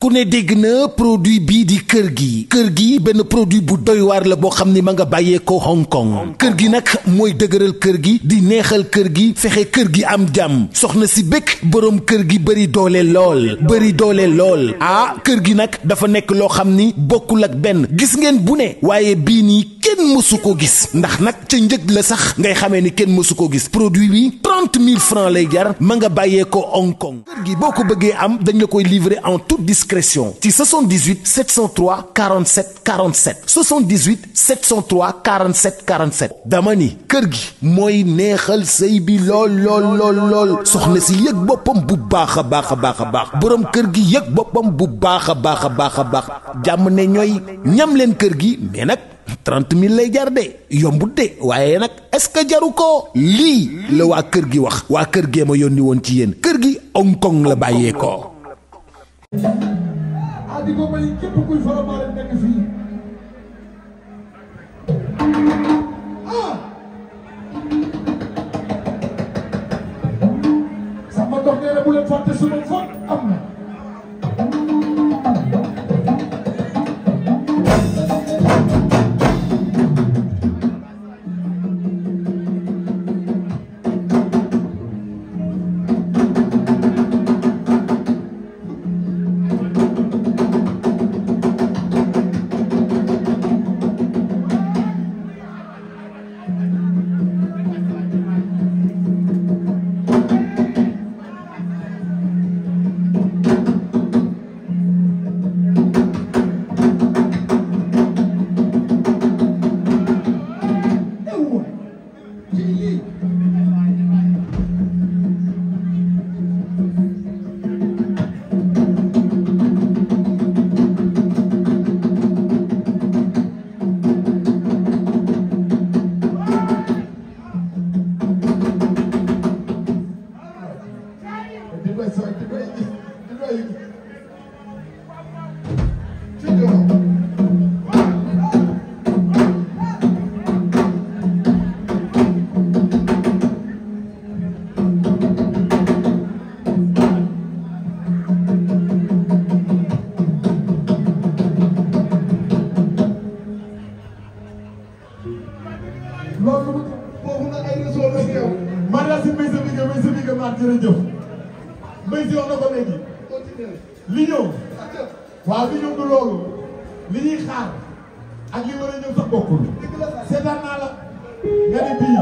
ku ne dégg na produit bii di kër gi benn produit bu doy waar la boo xam ni ma nga bàyyee ko Hong Kong kër gi nag mooy dëgëral kër gi di neexal kër gi fexe kër gi am jàmm soxna si bëgg boroom kër gi bëri doole lool ah kër gi nag dafa nekk loo xam ni bokkul ak benn gis ngeen bu ne waaye bii nii kenn mësu ko gis ndax nag ca njëg la sax ngay xamee ni kenn mësu ko gis produit bi 30 000 francs lay jar ma nga bàyyee ko Hong Kong kër gi boo ko bëggee am dañ la koy livrer en toute discrétion ci 78 703 47 47 78 703 47 47 dama ni kër gi mooy neexal sëy bi lool soxna si yëg boppam bu baax a baax boroom kër gi yëg boppam bu baax a baax jàmm ne ñooy ñam leen kër gi mais nag 30 000 lay jar de yombut de waaye nag est-ce que jaru ko lii la waa kër gi wax waa kër gee ma yónni woon ci yéen kër gi Hong Kong la bàyyee ko. sama dox nee na bu leen fàtte sunu fot am na. loolu foofu nag ay réseau la yow Maria si may sa biga maat jërëjëf mbay si wax na ko léegi li ñëw waaw li ñëw du loolu li ñuy xaar ak li war a ñëw sax bokkul seetaan naa la nga ni bii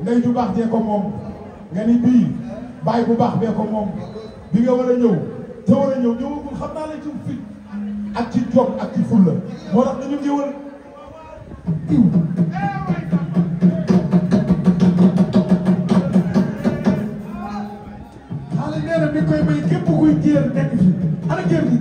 ndey ju baax jee ko moom nga ni bii bàyyi bu baax bee ko moom bi nga war a ñëw te war a ñëw ñëwagul xam naa la ci fit ak ci jom ak ci fulla moo tax nañu ñëwal diw xale nee na mi koy may képp kuy géer nekk fi ana géer gi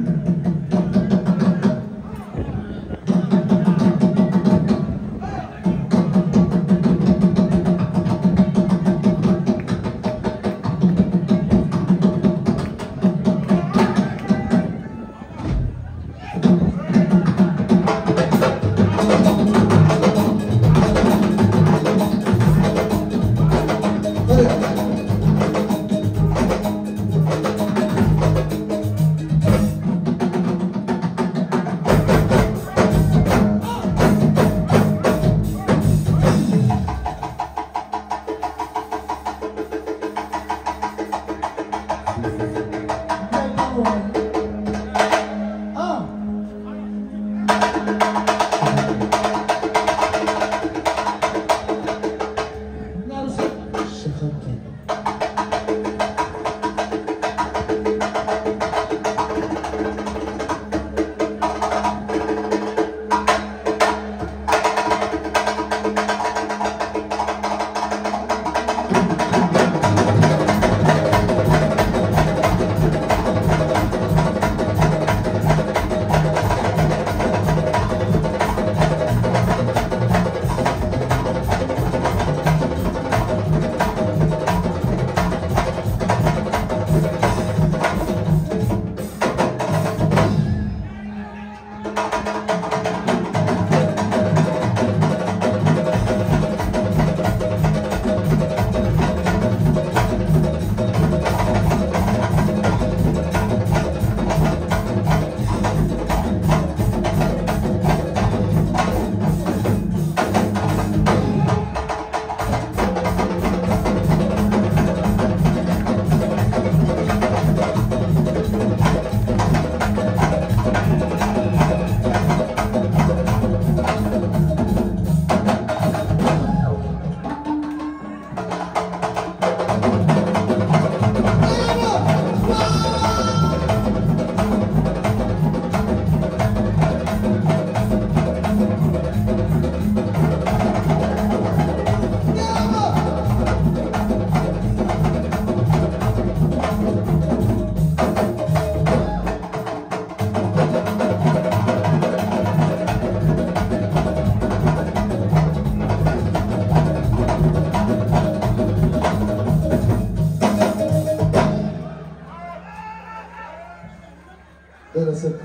sëkk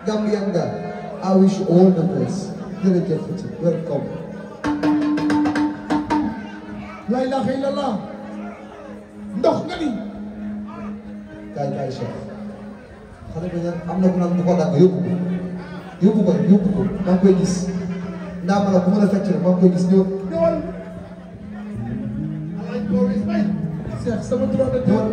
Gambian nga I wish all the best jërëjëf ci welcome la ilaha illallah ndox nga ni kaay Cheikh xale bi am na ku naan bu ko dagg yóbbu ko maa ngi koy gis ndaa ma la bu mën a fecc maa ngi koy gis ñëwal alaaj Boris Bay Cheikh sama droit de ñëwal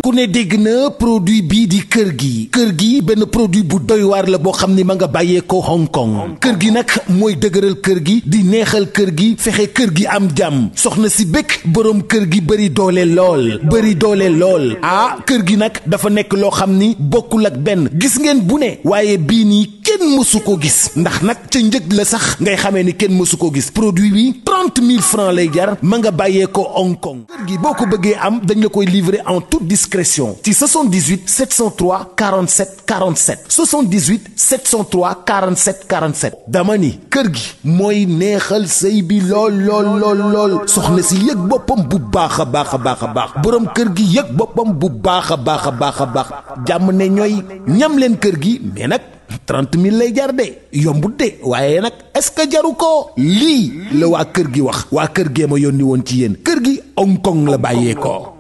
ku ne dégg na produit bii di kër gi benn produit bu doy waar la boo xam ni ma nga bàyyee ko Hong Kong kër gi nag mooy dëgëral kër gi di neexal kër gi fexe kër gi am jàmm soxna si bëgg boroom kër gi bëri doole lool ah kër gi nag dafa nekk loo xam ni bokkul ak benn gis ngeen bu ne waaye bii nii kenn mësu ko gis ndax nag ca njëg la sax ngay xamee ni kenn mësu ko gis produit bi 30 000 francs lay jar ma nga bàyyee ko Hong Kong kër gi boo ko bëggee am dañ la koy livrer en toute discrétion ci 78 703 47 47 78 703 47 47 dama ni kër gi mooy neexal sëy bi lool soxna si yëg boppam bu baax a baax boroom kër gi yëg boppam bu baax a baax jàmm ne ñooy ñam leen kër gi mais nag 30 000 lay jar de yombut de waaye nag est-ce que jaru ko lii la waa kër gi wax waa kër gee ma yónni woon ci yéen kër gi Hong Kong la bàyyee ko